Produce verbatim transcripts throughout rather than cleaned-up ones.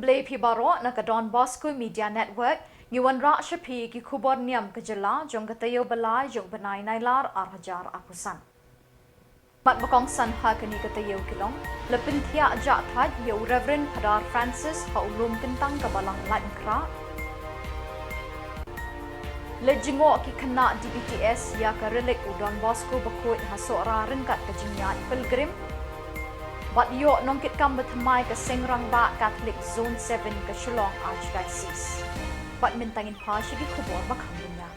Khublei phi baroh na ka Don Bosco Media Network, ngi wanrah sha phi ki khubor niam ka jylla jong ka taïew ba lai jong u bnai Nailar ar hajar arphew san. Bad ba kongsan ha kane ka taïew ki long: La pynthiah jahthait ïa u Reverend Phadar Francis ha u lum kyntang ka Balang Laitumkhrah. La jngoh ki khynnah D B T S ïa ka rilik u Don Bosco Bakhuid ha Sohra ryngkat ka jingïaid pilgrim. Bad ïoh nongkitkam bathymmai ka Seng Rangbah Catholic Zone seven ka Shillong Archdiocese. Bad mynta ngin phai sha ki khubor ba kham bynñiar.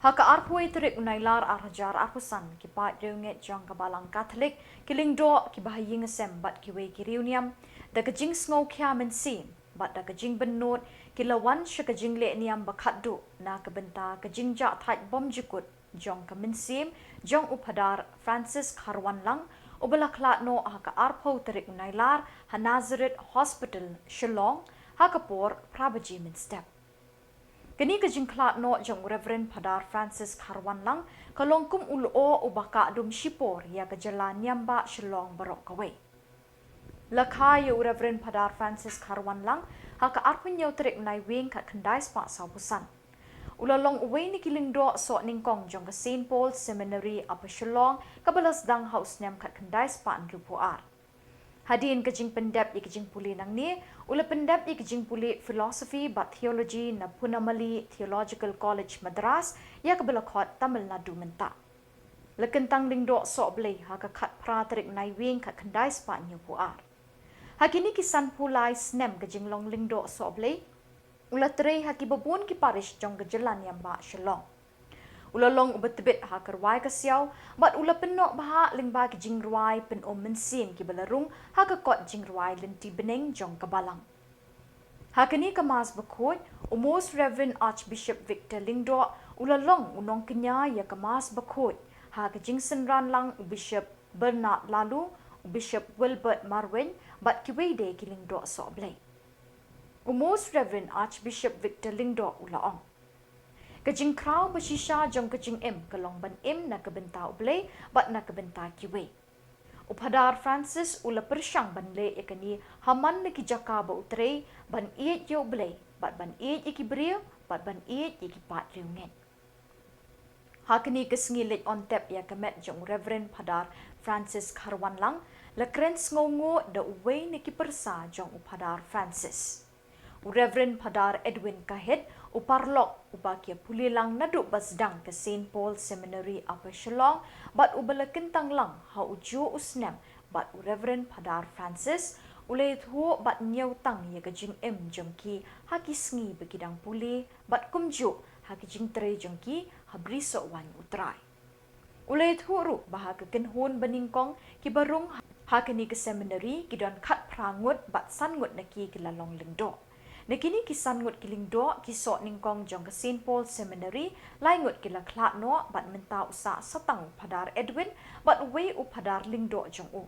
Ha ka arphew wei tarik u Nailar ar hajar arphew san, ki paid riewngeit jong ka Balang Catholic, ki lyngdoh, kiba ha ïing ha sem bad kiwei ki riewniam, da ka jingsngewkhia mynsiem bad da ka jingbynnud, ki la wan sha ka jingleh niam ba khatduh na ka bynta ka jingjahthait bymjukut jong ka mynsiem jong u Phadar Francis Kharwanlang, uba la khlad noh ha ka arphew tarik u Nailar ha Nazareth Hospital, Shillong, ha ka por phra baje mynstep. Kane ka jingkhlad noh jong u Reverend Phadar Francis Kharwanlang ka long kum u lyoh uba kah dum shipor ïa ka jylla niam bah Shillong baroh kawei. La kha ïa u Reverend Phadar Francis Kharwanlang ha ka arphew hynñiew tarik u Naiwieng khatkhyndai spah sawphew san. U la long uwei na ki lyngdoh soh nyngkong jong ka Saint Paul Seminary Upper Shillong, kaba la sdang ha u snem khatkhyndai spah hynriewphew ar. Hadien ka jingpyndep ïa ka jingpule nangne, u la pyndep ïa ka jingpule Philosophy bad Theology na Poonamallee Theological College, Madras, ïa kaba la khot Tamil Nadu mynta. La kyntang lyngdoh soh Blei ha ka khatphra tarik u Naiwieng khatkhyndai spah hynñiewphew ar. Ha kine ki sanphew lai snem ka jinglong lyngdoh soh Blei, u la trei ha kiba bun ki parish jong ka jylla niam bah Shillong. U la long uba tbit ha ka rwai ka siaw, bad u la pynnoh bha lyngba ki jingrwai pynum mynsiem kiba la rung ha ka kot jingrwai lynti bneng jong ka Balang. Ha kane ka Mass Bakhuid, u Most Reverend Archbishop Victor Lyngdoh u la long u nongkñia ïa ka Mass Bakhuid ha ka jingsynran lang u Bishop Bernard Laloo, u Bishop Wilbert Marwein bad kiwei de ki lyngdoh soh Blei. U Most Reverend Archbishop Victor Lyngdoh u la ong: Ka jingkhraw ba shisha jong ka jingim ka long ban im na ka bynta U Blei bad na ka bynta kiwei. U Phadar Francis u la pyrshang ban leh ïa kane ha man la ki jaka ba u trei, ban ïeit ïa U Blei bad ban ïeit ïa ki briew bad ban ïeit ïa ki paid riewngeit. Ha kane ka sngi leit on tep ïa ka met jong u Reverend Phadar Francis Kharwanlang, la kren sngewnguh da uwei na ki pyrsa jong u Phadar Francis. U Reverend Phadar Edwin Kahit, u parlok uba ki ïa pule lang naduh ba sdang ka Saint Paul Seminary Upper Shillong, bad uba la kyntang lang ha ujuh u snem bad u Reverend Phadar Francis, u la ïathuh bad ñiew tang ïa ka jingim jong ki ha ki sngi ba ki dang pule, bad kumjuh ha ki jingtrei jong ki ha bri soh waiñ U Trai. U la ïathuh ruh ba ha ka kynhun ba nyngkong kiba rung ha kane ka seminary ki don khatphra ngut bad san ngut na ki ki la long lyngdoh. Na kine ki san ngut ki lyngdoh, ki soh nyngkong jong ka Saint Paul Seminary, lai ngut ki la khlad noh bad mynta u sah sa tang u Phadar Edwin bad uwei u Phadar lyngdoh jong u.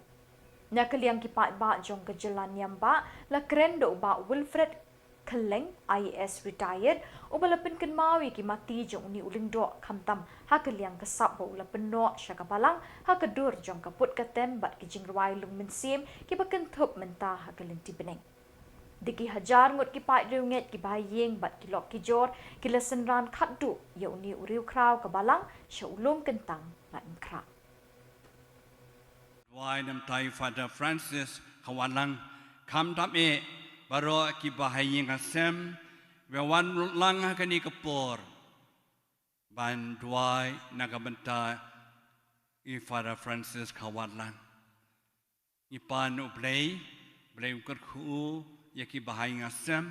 Na ka liang ki paidbah jong ka jylla niam bah, la kren da u Bah Wilfred Kylleng, I A S retired, uba la pynkynmaw ïa ki mati jong une u lyngdoh, khamtam ha ka liang ka sap ba u la pynnoh sha ka Balang ha ka dur jong ka put ka tem bad ki jingrwai lung mynsiem kiba kynthup mynta ha ka lynti bneng. Da ki hajar ngut ki paid riewngeit, kiba ha ïing bad ki lok ki jor, ki la synran khatduh ïa une u riewkhraw ka Balang sha u lum kyntang Laitumkhrah. Duwai na ka bynta u Father Francis Kharwanlang, khamtam eh baroh kiba ha ïing ha sem, ba wan lang ha kane ka por ban duwai na ka bynta u Father Francis Kharwanlang. Ngi pan U Blei, Blei un kyrkhu ïa kiba ha ïing ha sem,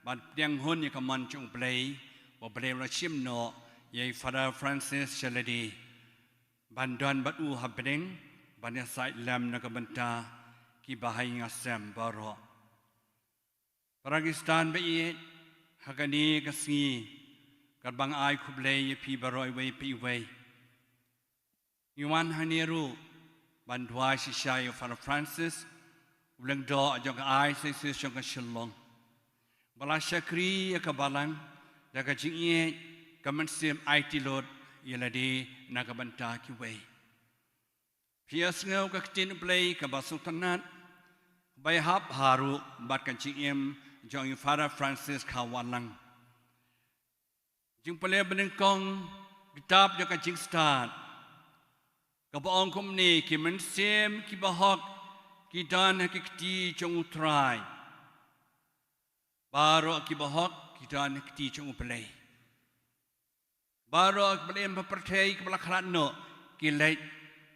ban pdiang hun ïa ka mon jong U Blei, ba U Blei u la shim noh ïa u Father Francis sha lade, ban don bad u ha bneng, ban ïasaid lem na ka bynta kiba ha ïing ha sem baroh. Para Khristan ba ïeit, ha kane ka sngi, katba nga ai khublei ïa phi baroh iwei pa iwei, ngi wan hangne ruh ban duwai shisha ïa u Father Francis, u lyngdoh jong ka Archdiocese jong ka Shillong, ba la shakri ïa ka Balang da ka jingïeit, ka mynsiem aiti lut ïa lade na ka bynta kiwei. Phi ïohsngew ka ktien U Blei kaba sngewtynnat, Bai hap haruh bad ka jingim jong i Father Francis Khawalang. Jingpule banyngkong, kitab jong ka jingstad, kaba ong kumne: Ki mynsiem kiba hok ki don ha ki kti jong U Trai. Baroh kiba hok ki don ha ki kti jong U Blei. Baroh kiba la im ha pyrthei kiba la khlad noh ki leit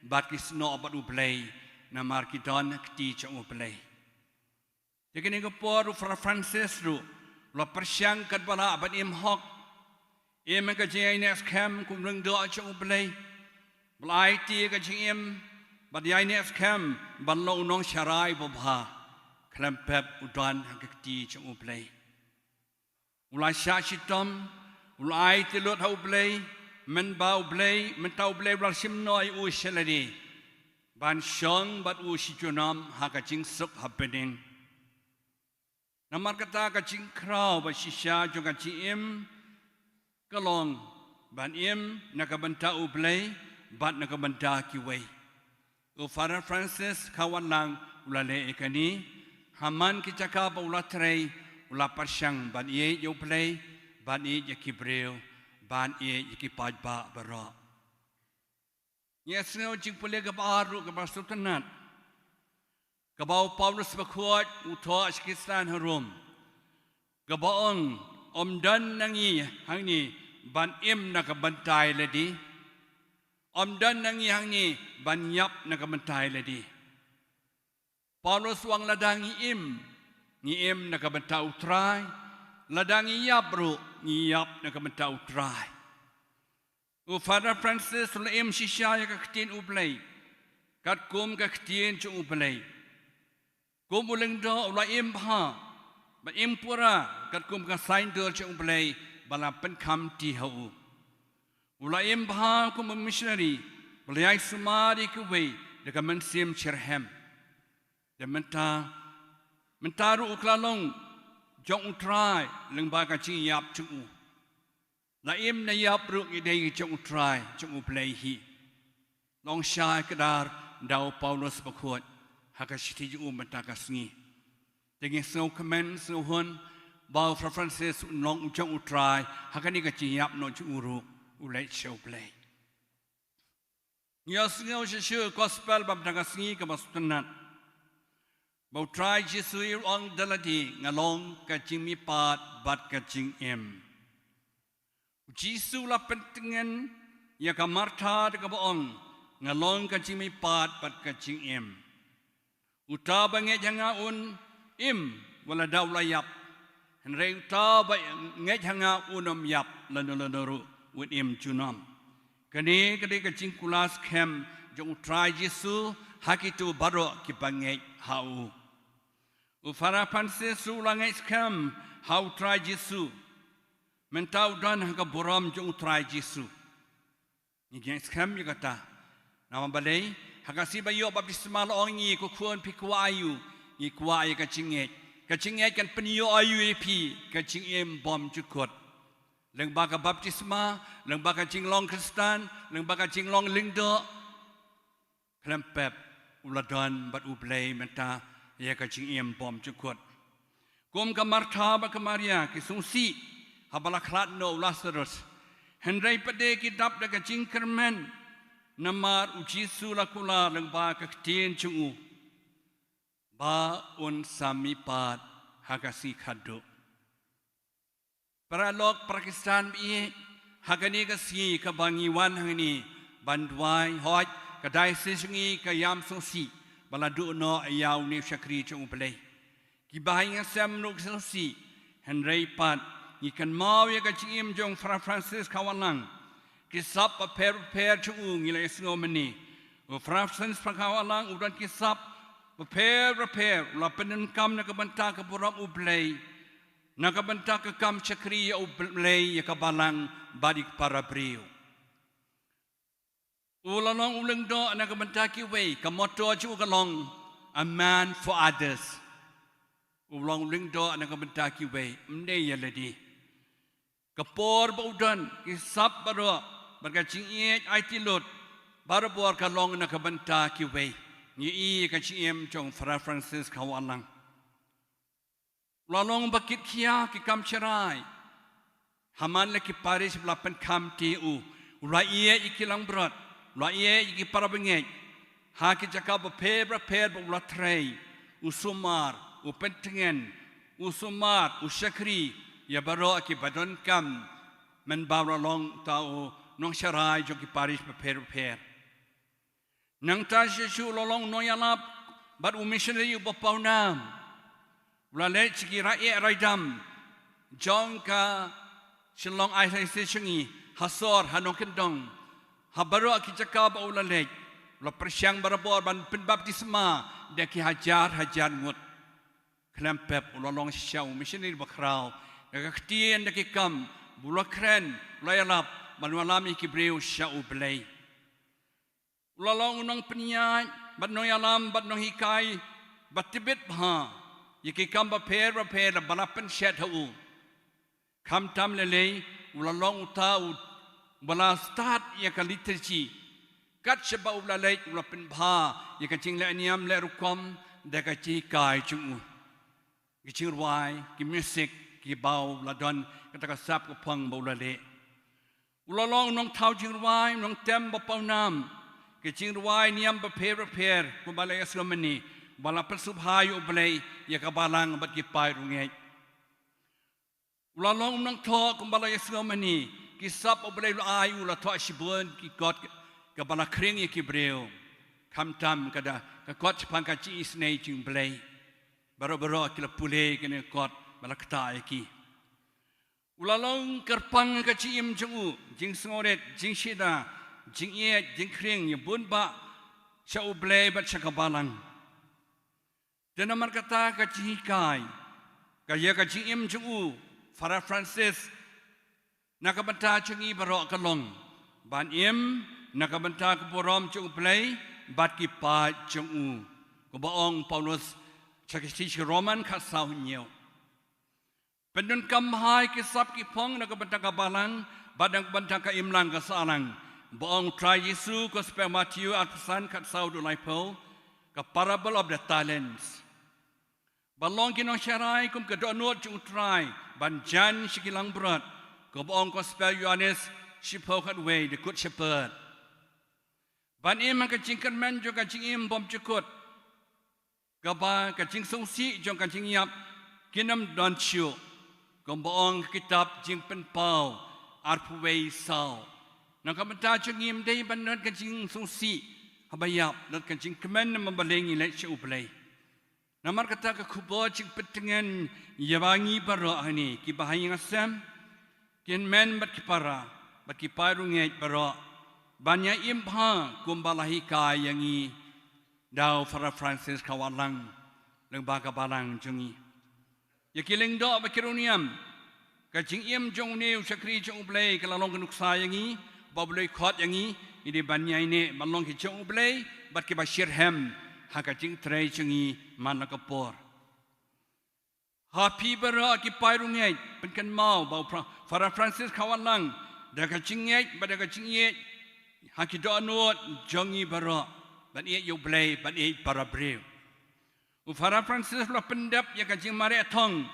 bad ki snoh bad U Blei, namar ki don ha ki kti jong U Blei. Te kane ka por u Father Francis ruh u la pyrshang katba lah ban im hok, im ha ka jingïaineh skhem kum u lyngdoh jong U Blei, ba la aiti ïa ka jingim bad ïaineh skhem ban long u nongsharai babha. Khlem pep u don ha ka kti jong U Blei. U la shah shitom, u la aiti lut ha U Blei, mynba U Blei, mynta U Blei u la shim noh ïa u sha lade ban shong bad u shi junom ha ka jingsuk ha bneng. Namar kata ka jingkhraw ba shisha jong ka jingim ka long ban im na ka bynta U Blei bad na ka bynta kiwei. U Father Francis Khawalang u la leh ïa kane, ha man ki jaka ba u la trei u la pyrshang ban ïeit ïa U Blei, ban ïeit ïa ki briew, ban ïeit ïa ki paidbah baroh. Ngi ïa sngew jingpule kaba ar ruh kaba sngewtynnat, kaba u Paulus bakhuid u thoh sha ki Khristan ha Rom, kaba ong: Ym don na ngi hangne ban im na ka bynta ïa lade. Ym don na ngi hangne ban ïap na ka bynta ïa lade. Paulus u ong lada ngi im, ngi im na ka bynta U Trai, lada ngi ïap ruh ngi ïap na ka bynta U Trai. U Father Francis u la im shisha ïa ka ktien U Blei katkum ka ktien jong U Blei. Kum u lyngdoh u la im bha bad im pura katkum ka saiñdur jong U Blei ba la pynkham ti ha u. U la im bha kum u missionary ba la ïai sumar ïa kiwei da ka mynsiem shitrhem. Te mynta, mynta ruh u kylla long jong U Trai lyngba ka jingïap jong u. La im ne ïap ruh ngi dei jong U Trai, jong U Blei hi. Long shai kdar da u Paulus bakhuid ha ka shithi jong u mynta ka sngi. Te ngi sngewkmen sngewhun ba u Father Francis un long u jong U Trai ha kane ka jingïap noh jong u ruh, u leit sha U Blei. Ngi ïa sngew shisha gospel ba mynta ka sngi kaba sngewtynnat, ba U Trai Jisu u ong da lade: Nga long ka jingmihpat bad ka jingim. U Jisu u la pyntngen ïa ka Martha da kaba ong: Nga long ka jingmihpat bad ka jingim. Uta ba ngeit ha nga un im wat lada u la ïap. Hynrei uta ba ngeit ha nga un ym ïap lano lano ruh, un im junom. Kane ka dei ka jingkular skhem jong U Trai Jisu ha kito baroh kiba ngeit ha u. U Father Francis ruh u la ngeit skhem ha U Trai Jisu. Mynta u don ha ka burom jong U Trai Jisu. Ngi ngeit skhem ïa kata. Namar balei? Ha ka sngi ba ïoh baptisma la ong: Ngi, ko khun, phi kwah ïa u? Ngi kwah ïa ka jingngeit. Ka jingngeit kan pynïoh ïa u ïa phi ka jingim bymjukut. Lyngba ka baptisma, lyngba ka jinglong Khristan, lyngba ka jinglong lyngdoh, khlem pep u la don bad U Blei mynta ïa ka jingim bymjukut. Kum ka Martha bad ka Maria ki sngewsih haba la khlad noh u Lasarus, hynrei pat de ki dap da ka jingkyrmen, namar U Jisu u la kular lyngba ka ktien jong u ba un sa mihpat ha ka sngi khatduh. Paralok, para Khristan ba ïeit, ha kane ka sngi kaba ngi wan hangne ban duwai, hooid, ka diocese jong ngi ka ïam sngewsih ba la duh noh ïa une u shakri jong U Blei. Ki bahaïing hasem ruh ki sngewsih, hynrei pat ngi kynmaw ïa ka jingim jong Father Francis Khawalang. Ki sap bapher bapher jong u ngi la ïa sngew mynne. U Father Francis Khawalang u don ki sap bapher bapher, u la pyndonkam na ka bynta ka burom U Blei, na ka bynta ka kam shakri ïa U Blei, ïa ka balang bad ïa ki para briew. U la long u lyngdoh na ka bynta kiwei, ka motto jong u ka long: A man for others. U long u lyngdoh na ka bynta kiwei, ym dei ïa lade. Ka por ba u don, ki sap baroh bad ka jingïeit aiti lut barabor ka long na ka bynta kiwei. Ngi i ka jingim jong Father Francis Khawalang. U la long ba kit khia ki kam sharai ha man la ki parish ba la pynkham te u. U la ïeit ïa ki langbrot, u la ïeit ïa ki para bangeit ha ki jaka bapher bapher ba u la trei. U sumar, u pyntngen, u sumar, u shakri ïa baroh ki ba donkam, mynba u la long uta u nongsharai jong ki parish bapher bapher. Nangta shisha u la long u nongïalap bad u missionary uba pawnam. U la leit sha ki rai ïeh rai dam jong ka Shillong I C C jong ngi, ha sor, ha nongkyndong, ha baroh ki jaka ba u la leit. U la pyrshang barabor ban pynbaptisma da ki hajar hajar ngut. Khlem pep u la long shisha u missionary bakhraw da ka ktien, da ki kam ba u la kren, u la ïalap ban wallam ïa ki briew sha U Blei. U la long u nongpynïaid bad nongïalam bad nonghikai ba tbit bha ïa ki kam bapher bapher ba la pynshet ha u. Khamtam lei lei u la long uta uba la stad ïa ka liturgy. Kat shaba u la leit u la pynbha ïa ka jingleh niam leh rukom da ka jinghikai jong u. Ki jingrwai, ki music, ki ba u la don, kata ka sap ka phong ba u la leh. U la long u nongthaw jingrwai, u nongtem ba pawnam. Ki jingrwai niam bapher bapher kumba la ïasngewmane, ba la pynsngewbha ïa U Blei, ïa ka balang bad ki paid riewngeit. U la long u nongthoh kumba la ïasngewmane, ki sap U Blei u la ai u la thoh shibun ki kot kaba la khring ïa ki briew. Khamtam ka da ka kot shaphang ka jingisynei jong U Blei. Baroh baroh ki la pule kane ka kot ba la ktah ïa ki. U la long kyrpang ka jingim jong u, jingsngewrit, jingshida, jingïeit, jingkhring ïa bun bah sha U Blei bad sha ka balang. Te namar kata ka jinghikai ka ïa ka jingim jong u Father Francis na ka bynta jong ngi baroh ka long ban im na ka bynta ka burom jong U Blei bad ki paid jong u. Kumba ong Paulus sha ki shithi sha ki Roman khatsaw hynñiew. Pyndonkam bha ïa ki sap ki phong na ka bynta ka balang bad na ka bynta ka imlang ka sahlang. Ba ong Trai Jisu, Gospel Matthew arphew san khatsaw haduh laiphew, ka parable of the talents. Ban long ki nongsharai kum ka dohnud jong U Trai ban jan sha ki langbrot, kaba ong Gospel Ïoannis shiphew khatwei, the Good Shepherd. Ban im ha ka jingkyrmen jong ka jingim bymjukut, kaba ka jingsngewsih jong ka jingïap kin ym don shuh, kumba ong ka kitab Jingpynpaw arphew wei saw. Na ka bynta jong ngi ym dei ban don ka jingsngewsih haba ïap, don ka jingkmen namar balei ngi leit sha U Blei. Namar kata ka khubor jingpyntngen ïa ba ngi baroh hangne, kiba ha ïing ha sem, ki hynmen bad ki para bad ki paid riewngeit baroh, ban ïa im bha kumba la hikai ïa ngi da u Father Francis Khawalang lyngba ka balang jong ngi. Ïa ki lyngdoh bad ki riewniam, ka jingim jong une u shakri jong U Blei ka la long ka nuksa ïa ngi, ba U Blei u khot ïa ngi, ngi dei ban ïaineh ban long ki jong U Blei bad kiba shitrhem ha ka jingtrei jong ngi man la ka por. Ha phi baroh ki paid riewngeit, pynkynmaw ba u Fra-, Father Francis Khawalang da ka jingngeit bad da ka jingïeit ha ki dohnud jong ngi baroh, ban ïeit ïa U Blei, ban ïeit para briew. U Father Francis u la pyndep ïa ka jingmareh thong,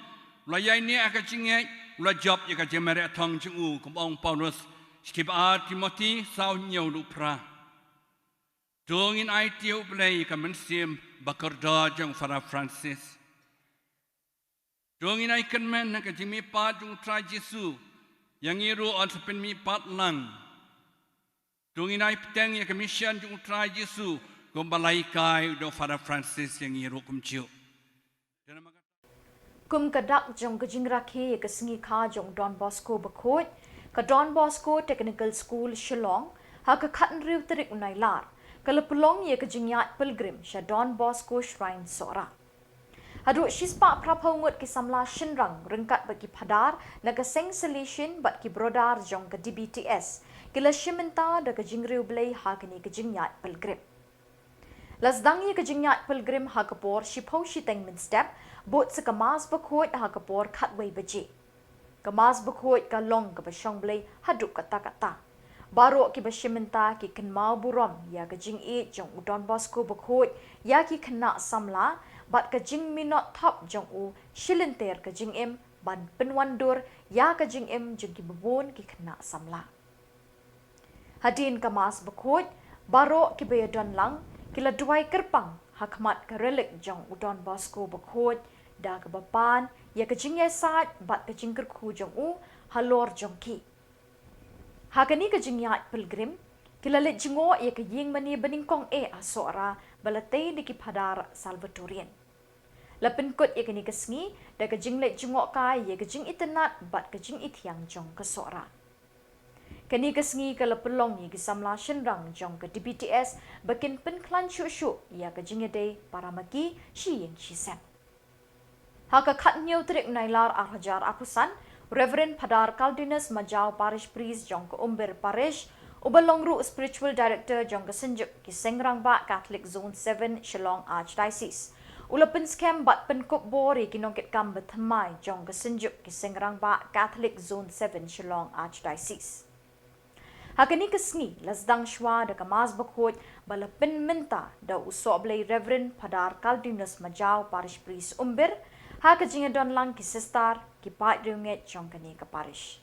u la ïaineh ha ka jingngeit, u la jop ïa ka jingmareh thong jong u, kumba ong Paulus, shithi ba ar Timothi saw hynñiew haduh phra. To ngin aiti ïa U Blei ïa ka mynsiem ba kordor jong u Father Francis. To ngin ai kyrmen ha ka jingmihpat jong u Trai Jisu ïa ngi ruh, yn sa pynmihpat lang. To ngin ai bteng ïa ka mission jong u Trai Jisu kumba la hikai u da u Father Francis ïa ngi ruh kumjuh. Kum ka dak jong ka jingrakhe ïa ka sngi kha jong u Don Bosco Bakhuid, ka Don Bosco Technical School Shillong, ha ka khathynriew tarik u Nailar ka la pynlong ïa ka jingïaid pilgrim sha Don Bosco Shrine Sohra. Haduh shispah phraphew ngut ki samla shynrang ryngkat bad ki phadar na ka seng Salesian bad ki brodar jong ka D B T S ki la shim bynta da ka jingriewblei ha kane ka jingïaid pilgrim. La sdang ïa ka jingïaid pilgrim ha ka por shiphew shiteng mynstep, bud sa ka Mass Bakhuid ha ka por khatwei baje. Ka Mass Bakhuid ka long kaba shong Blei haduh katta katta. Baroh kiba shim bynta ki kynmaw burom ïa ka jingïeit jong u Don Bosco Bakhuid ïa ki khynnah samla bad ka jingminot thap jong u shilynter ka jingim ban pynwandur ïa ka jingim jong kiba bun ki khynnah samla. Hadien ka Mass Bakhuid, baroh kiba ïadon lang ki la duwai kyrpang ha khmat ka relic jong u Don Bosco Bakhuid da kaba pan ïa ka jingïasaid bad ka jingkyrkhu jong u halor jong ki. Ha kane ka jingïaid pilgrim, ki la leit jngoh ïa ka ïing mane banyngkong eh ha Sohra ba la tei da ki Phadar Salvatorian. La pynkut ïa kane ka sngi da ka jingleit jngoh kai ïa ka jingitynnad bad ka jingithiang jong ka Sohra. Kane ka sngi ka la pynlong ïa ki samla shynrang jong ka D B T S ba kin pynkhlaiñ shuh shuh ïa ka jingïadei para ma ki shi ïing shi sem. Ha ka khathynñiew tarik Nailar arhajar arphew san, Reverend Phadar Caldinus Majaw, Parish Priest jong ka Umbir Parish, uba long ruh Spiritual Director jong ka Synjuk ki Seng Rangbah Catholic Zone seven Shillong Archdiocese, u la pynskhem bad pynkup bor ïa ki nongkitkam bathymmai jong ka Synjuk ki Seng Rangbah Catholic Zone seven Shillong Archdiocese. Ha kane ka sngi la sdang shwa da ka Mass Bakhuid ba la pynmynta da u Sohblei Reverend Phadar Caldinus Majaw, Parish Priest Umbir, ha ka jingïadon lang ki sister, ki paid riewngeit jong kane ka parish.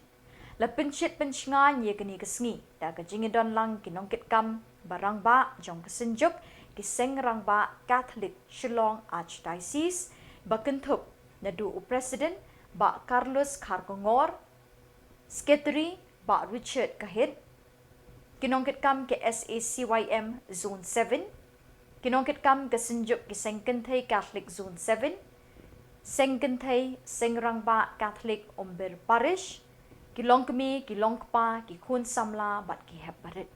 La pynshit pynshngaiñ ïa kane ka sngi da ka jingïadon lang ki nongkitkam ba rangbah jong ka Synjuk ki Seng Rangbah Catholic Shillong Archdiocese, ba kynthup naduh u President Bah Carlos Kharkongor, Secretary Bah Richard Kahit, ki nongkitkam ka S A C Y M Zone seven, ki nongkitkam ka Synjuk ki Seng Kynthei Catholic Zone seven, Seng Kynthei Seng Rangbah Catholic Umbir Parish, ki longkmie, ki longkpa, ki khun samla bad ki hep barit.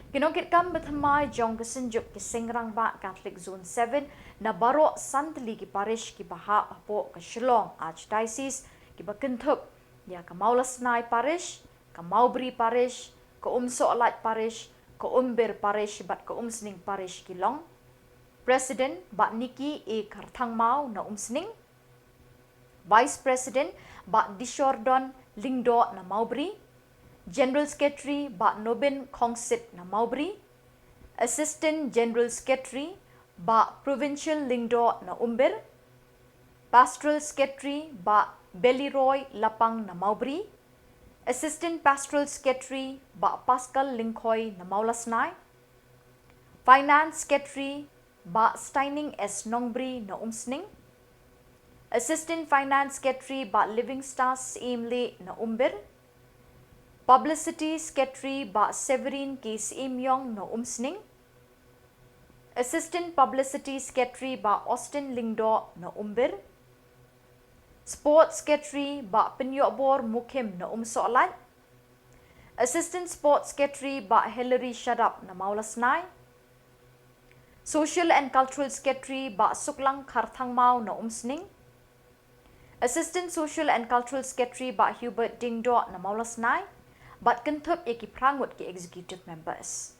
Ki nongkitkam bathymmai jong ka Synjuk ki Seng Rangbah Catholic Zone seven na baroh san tylli ki parish kiba hap hapoh ka Shillong Archdiocese, kiba kynthup ïa ka Mawlasnai Parish, ka Mawbri Parish, ka Umsohlait Parish, ka Umbir Parish bad ka Umsning Parish ki long: President Bah Nicky A Kharthangmaw na Umsning, Vice President Bah Dishordon Lyngdoh na Mawbri, General Secretary Bah Nobin Khongsit na Mawbri, Assistant General Secretary Bah Provincial Lyngdoh na Umbir, Pastoral Secretary Bah Beliroy Lapang na Mawbri, Assistant Pastoral Secretary Bah Pascal Lyngkhoi na Mawlasnai, Finance Secretary Bah Steining S Nongbri na Umsning, Assistant Finance Secretary Bah Livingstone Syiemlieh na Umbir, Publicity Secretary Bah Severin K Syiemiong na Umsning, Assistant Publicity Secretary Bah Austin Lyngdoh na Umbir, Sports Secretary Bah Pynïohbor Mukhim na Umsohlait, Assistant Sports Secretary Bah Hilary Shadap na Mawlasnai, Social and Cultural Secretary Bah Suklang Kharthangmaw na Umsning, Assistant Social and Cultural Secretary Bah Hubert Diengdoh na Mawlasnai, bad kynthup ïa ki phra ngut ki executive members.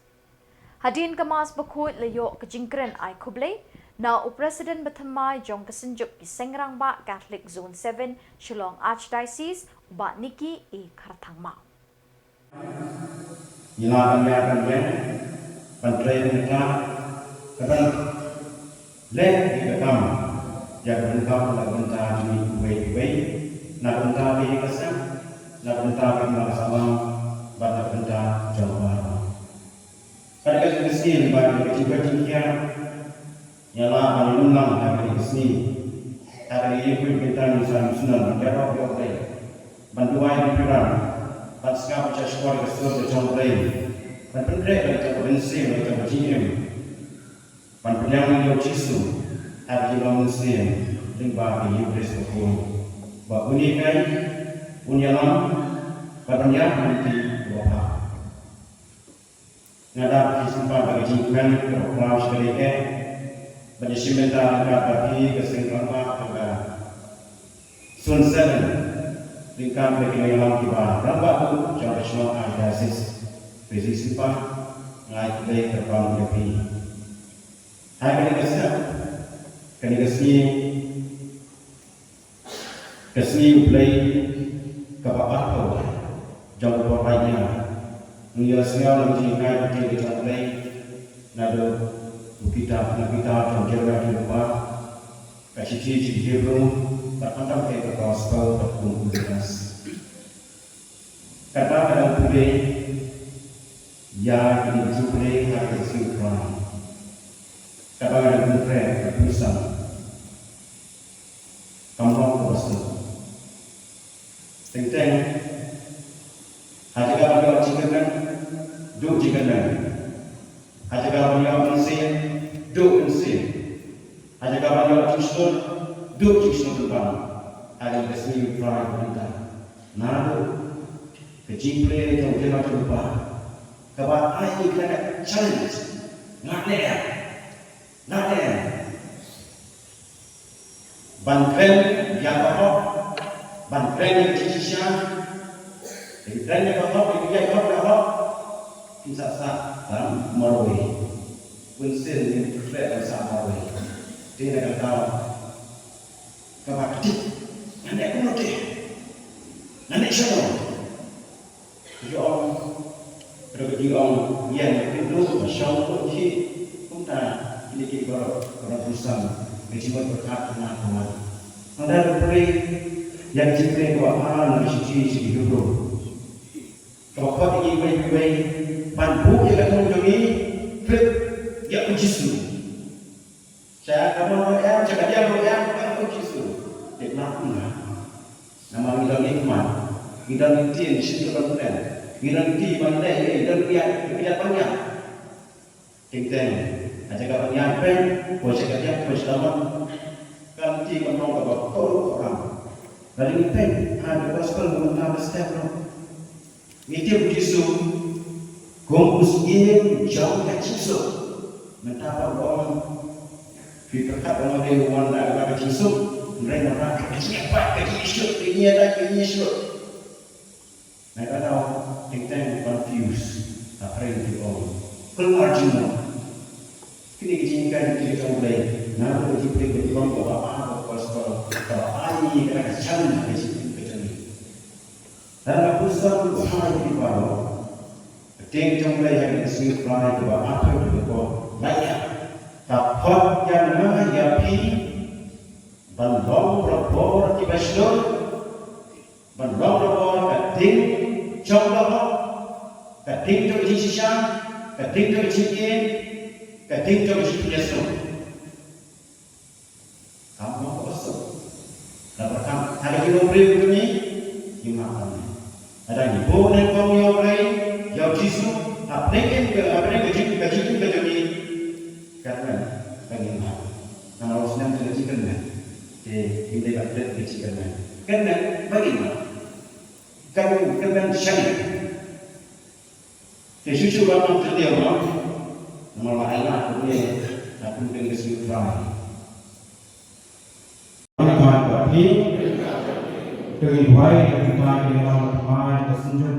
Hadien ka Mass Bakhuid la ïoh ka jingkren ai khublei na u President bathymmai jong ka Synjuk ki Seng Rangbah Catholic Zone seven Shillong Archdiocese, Bah Nicky A Kharthangmaw. Ngi la ban ïa ban ïeng ban trei ban ïa ka ban leh ïa ka kam, ïa ka ban kam na ka bynta jong ngi uwei uwei, na ka bynta ka ïing ka sem, na ka bynta ka ïing ka sem, bad na ka bynta jong ka. Ka dei ka jingkhuslai ba ka jingkhuslai jingkhuslai Ngi la ban ïalam lang ha kane ka sngi. Ha kane ka ïing ka bynta ngi sa sngewsih ban ïarap ïa U Blei, ban duwai ban pyrshang, ban sngap ïa ka shkor ka sur ka jong U Blei, ban pynkhreh ïa ka mynsiem ïa ka jingim, ban pynïaid ïa U Jisu ha ka jinglong mynsiem lyngba ka Eucharist bakhuid. Ba une kai un ïalam bad ban ïaid lynti bad ba Nga da phi sngewbha ba ka jingkmen ka ba khraw sha ka dei eh ba ka jingshim bynta ryngkat bad phi ka seng rangbah ka Zone seven ryngkat bad ki nongïalam kiba rangbah jong ka shnong Archdiocese. Phi sngewbha nga ai khublei kyrpang ïa phi. Ha kane ka sep, kane ka sngi, ka sngi U Blei kaba arphew jong ka por Baibl, Ngi ïa sngew na ka jinghikai ka jong U Blei naduh u Peter, na Peter jong u Jeremiah jong u Kpa, ka shithi jong ki Hebru, bad khamtam ka Gospel bad kum u Lukas. Katba ka dang pule ïa kine ki jingpule ha ka sngi U Trai, katba ka dang pule ka pule sam, kam long kaba suk. Teng teng, ha jaka ban ïoh jingkyrmen, duh jingkyrmen. Ha jaka ban ïoh mynsiem, duh mynsiem. Ha jaka ban ïoh jingshlur, duh jingshlur ban. Ha kane ka sngi U Trai ba mynta, naduh ka jingpule jong u Jeremiah jong u Kpa, kaba ai ïa ngi kata ka challenge. Nga ne em? Nga ne em? Ban kren ïa ka hok, ban kren ïa ka jingshisha, ban kren ïa ka hok, ban ïa ka hok, ïa ka hok. Kin sa sah ban marwei. Bun sien ngin kren ban sah marwei. Te na ka daw kaba ktik, nga ne kumno te? Nga ne shano? Ki ong, ruh ki ong, ïa, ki ong, shong, ki, kumta, kine ki baroh, baroh pyrshang, ki jingmut pyrkhat, kane, kane. Ynda ruh pyrshang, ïa, ki jingmut pyrkhat, na ki shithi, shithi Hebru. Kaba khot ïa ki wei, wei, ban buh ïa ka thong jong ngi, khlem, ïa, u Jisu. Sha ka mon ruh em, sha ka diang ruh em, ka u Jisu. Te na kumno? Namar ngi don ngi khmat, ngi don ngi ktien, ngi shim ka ban kren, ngi don ngi ti ban leh, ngi don ngi ïaid, ngi ïaid ban ïaid. Teng teng, ha jaka ban ïaid pyn, ko sha ka diang, ko sha ka mon. Ka lynti ka long kaba kordor kordor. Lada ngi pyn, ha ka gospel mynta ba step ruh. Ngi tip u Jisu kum u syiem jong ka jingsuk. Mynta pat u ong, phi pyrkhat ba u dei u wan da ka jingsuk, hynrei u wan da ka jingïapat, ka jingïasuk, ka jingïada, ka jingïasuk. Nai ba dau teng teng confuse, hynrei u ong, kulmar jingmut. Kine ki jinghikai jong U Blei, naduh ka jingpule ka jingpule kaba ar, ka gospel, kaba ar ïa ngi ka challenge ka jingim ka jong ngi. Lada phi sngewthuh ïa kine baroh, ka ktien jong U Blei ha ka sngi U Trai kaba arphew kaba kordor, lait ïa ka, ka khot ïa nga ïa phi ban long barabor kiba shlur, ban long barabor ka ding jong ka hok, ka ding jong ka jingshisha, ka ding jong ka jingim, ka ding jong ka jingpynïasoh. Kam long kaba suk. Lada kam, ha ka jingim briew jong ngi, ngi map ïa ngi. Lada ngi buh nyngkong ïa U Blei, ïa U Jisu, hapdeng ka, hapdeng ka jing, ka jingim ka jong ngi. Kyrmen ba ngin map. Namar u snem ka jingkyrmen. Te ngim dei ban klet ka jingkyrmen. Kyrmen ba ngin map. Kyrmen, kyrmen shane. Te shuh shuh ba ngam kyndiah mo. Namar ba ai lad kumne, na kum kane ka sngi U Trai. Ba ngin duwai, ba ngin duwai, ba ngin duwai, ba ngin duwai, ba ngin duwai, ba ngin duwai,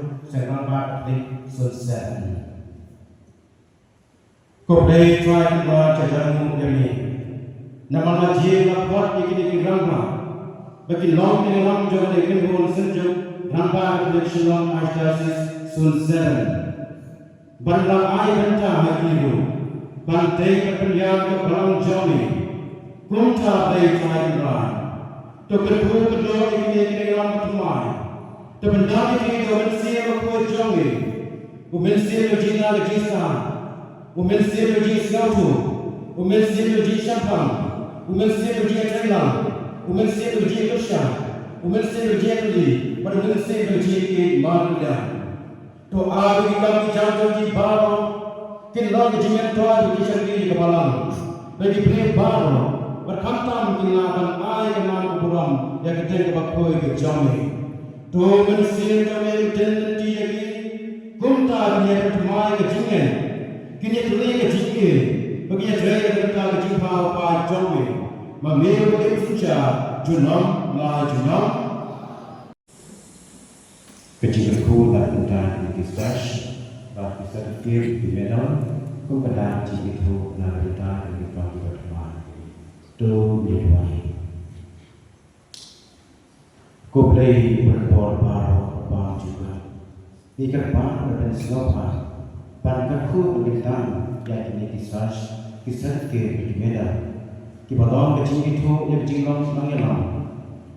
Ko Blei Trai Kynrad Jajangno jong ngi. Namar nga jia nga khot ïa kine ki rangbah ba kin long ki nongïalam jong ka Kynhun Synjuk Rangbah Katholik Shillong Archdiocese Zone Seven. Ban la ai bynta ha ki ruh ban tei ka pynïaid ka balang jong ngi. Kumta Blei Trai Kynrad, to kyntu kyndoh ïa kine ki nongïalam ba thymmai. To pyndap ïa ki da u Mynsiem Bakhuid jong ngi. U Mynsiem u jingïaid ka jingstad, u Mynsiem u jingsngewthuh, u Mynsiem u jingshemphang, u Mynsiem u jingïatreilang, u Mynsiem u jingpyrshah, u Mynsiem u jingïatylli, bad u Mynsiem u jingïeit markylliang. To ai ba ki kam ki jam jong ki baroh kin long ka jingmyntoi bad ka jingshakri ïa ka balang bad ki briew baroh, bad khamtam kin lah ban ai ka man ka burom ïa ka kyrteng kaba khuid ka jong me. To Mynsiem jong me un tei lynti ïa ki, kumta kin ïa pynthikna ïa ka jingngeit, kin ïa tylli ïa ka jingïeit, bad kin ïa trei ïa ka bynta ka jingpynpaw jong me. Ma me uba im synshar junom la junom. Ka jingkyrkhu na ka bynta ki sash bad ki certificate, ki medal, kum ka dak jingkyrkhu na ka bynta ki pang ki batma. To ngin duwai. Ko Blei uba don bor baroh, uba bym jubab. Ngi kyrpad ban pynsngewbha ban kyrkhu bad kyntang ïa kine ki sar, ki certificate, ki medal kiba long ka jingithuh ïa ka jinglong nongïalam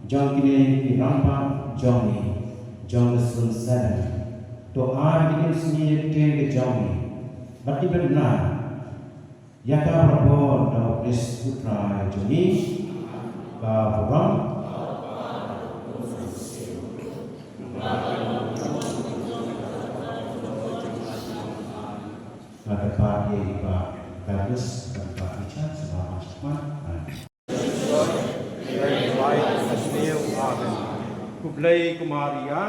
jong kine ki rangbah jong ngi jong ka Zone Seven. To ai ki ïing sniew ïa ka ktien ka jong ngi bad ki bynta ïa ka bor da u Khrist u Trai jong ngi. Ka burom. Ka kyrpad ïa i Bah Douglas, ka kyrpad ïa i Chan, sngewbha ban sngewbha. Khublei ko Maria.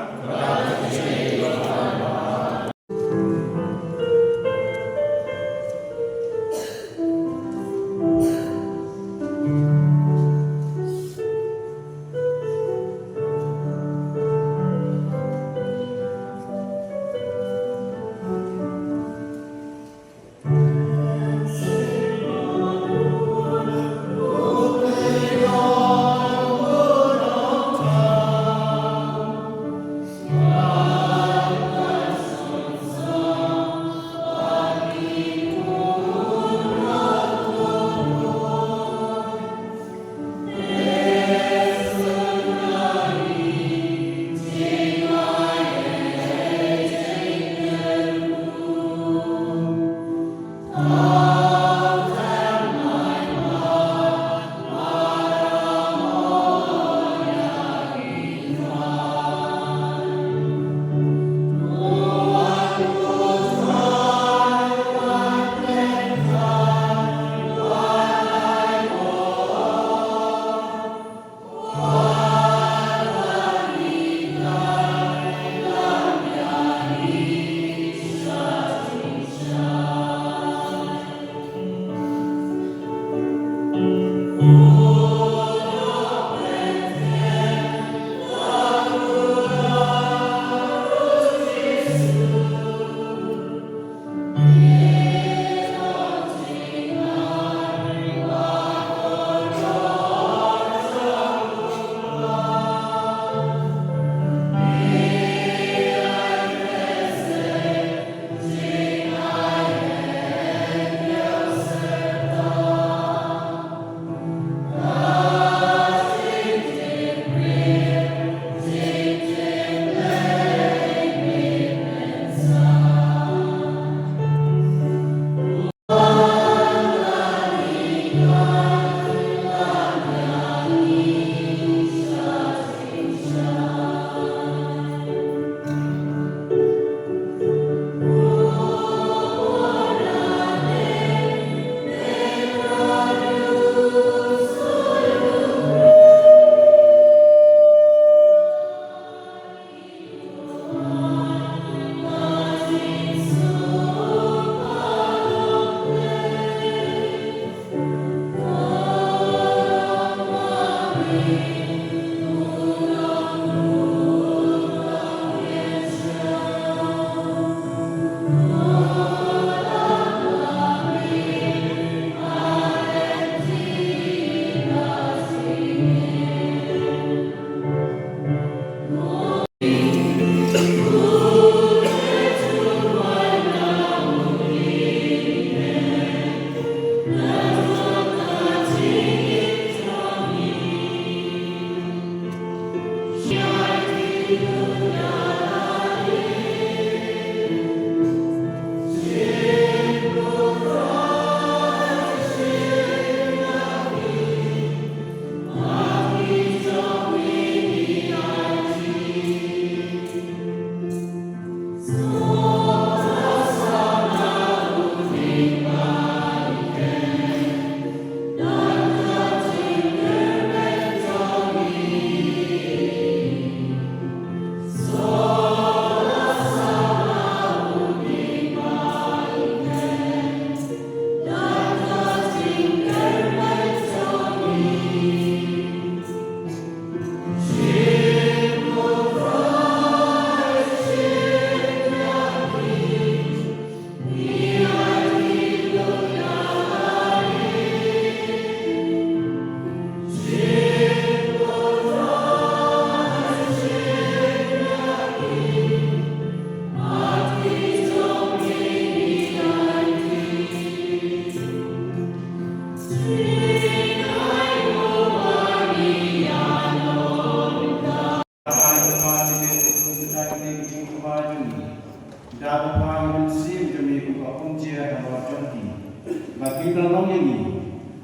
Ïa ngi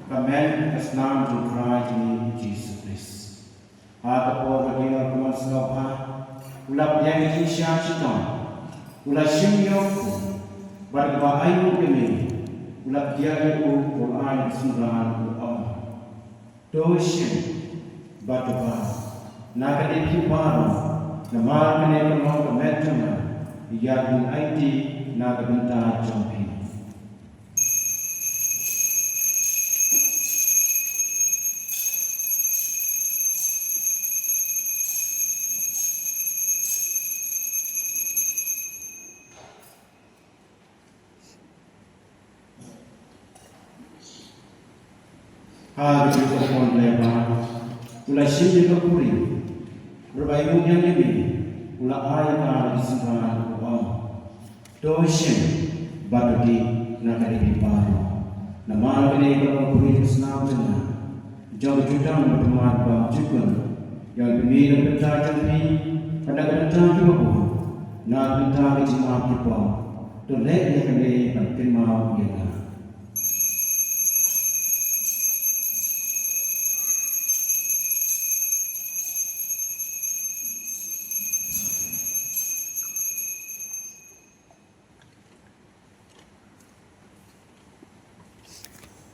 ka met ka snam jong U Trai jong ngi U Jisu Khrist. Ha ka por ba ki nongkmen sngewbha u la pdiang ïa ki jingshah shitom, u la shim ïa u bad kaba ainguh ïa me, u la pdiang ïa u, u la ai ïa u synran, u ong: To shim bad to baw na kane phi baroh, namar kane ka long ka met jong nga, ïa kaba ngan aiti na ka bynta jong phi. Ha ka jingkyrpad lehbah u la shim ïa ka khuri, bad ba ainguh ïa me, u la ai ïa ka ïa ki synran, u ong: To shim bad to dih na kane phi baroh, namar kane ka long ka khuri ka snam jong nga, jong ka jutang bad ka mat bymjukut, ïa kaba pynmih na ka bynta jong phi bad na ka bynta kiba bun, na ka bynta ka jingmap ki pop. To leh ïa kane ban kynmaw ïa nga.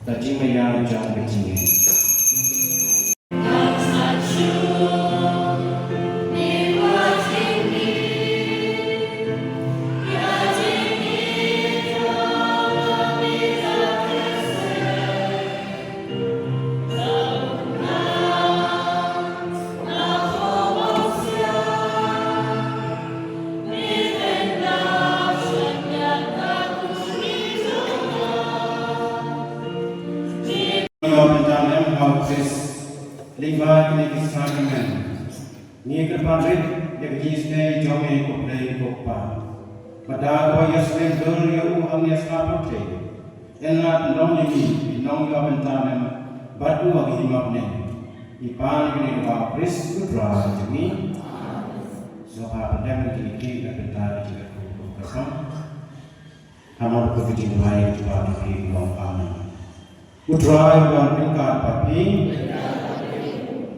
Ka jingmaïan jong ka jingngeit. Ïa u Myntdam em ha u Khrist, lyngba kine ki sakrament, ngi kyrpad rit ïa ka jingisynei jong me ko Blei ko Kpa. Bad da kaba ïasyriem dur ïa u hangne sha pyrthei, yn lah pynlong ïa ngi ki nong ïa u Myntdam em bad u ha ka hima bneng. Ngi pan ïa kine lyngba u Khrist u Trai jong ngi. Sngewbha pyndem ïa kine ki na ka bynta ka jingkyrkhu ka jingkyrkhu. Haba kut ka jingduwai, jubab ïa phi, long: Amen. U Trai u don ryngkat bad phi.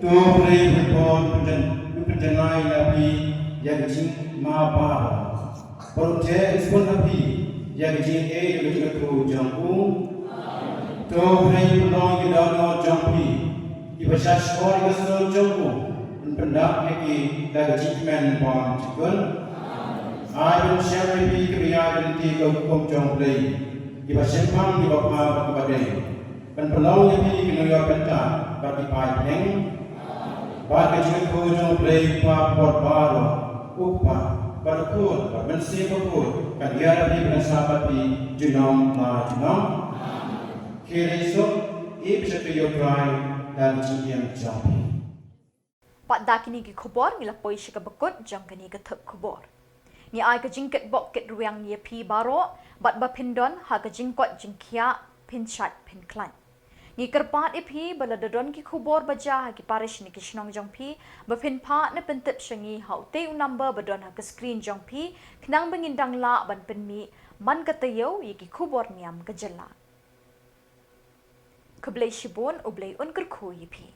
To U Blei u Kpa u pynjan-, u pynjanai ïa phi ïa ka jingma baroh. Bad u theh u sbun ha phi ïa ka jingaiei ka jingkyrkhu jong u. To U Blei u pynlong ïa ki dohnud jong phi kiba shah shkor ïa ka sur jong u, un pyndap ïa ki da ka jingkmen bymjukut. Ai ban shem ïa phi kiba ïaid lynti ka hukum jong U Blei, kiba shemphang, kiba bha bad kiba dei. Ban pynlong ïa phi ki nongïoh bynta bad ki paidbynriew. Bad ka jingkyrkhu jong U Blei Kpa bor baroh, U Kpa bad U Khun bad U Mynsiem Bakhuid, kan ïaid bad phi bad kan sah bad phi junom la junom. Khie leit suk, ïeit bad shakri ïa U Trai da ka jingim jong phi. Bad da kine ki khubor ngi la poi sha kaba kut jong kane ka thep khubor. Ngi ai ka jingkitbok kitrwiang ïa phi baroh, bad ba phin don ha ka jingkoit jingkhiah, phin shait phin khlaiñ. Ngi kyrpad ïa phi ba lada don ki khubor ba jia ha ki parish ne ki shnong jong phi, ba phin phah ne pyntip sha ngi ha utei u number ba don ha ka screen jong phi, khnang ba ngin dang lah ban pynmih man ka taïew ïa ki khubor niam ka jylla. Khublei shibun, U Blei un kyrkhu ïa phi.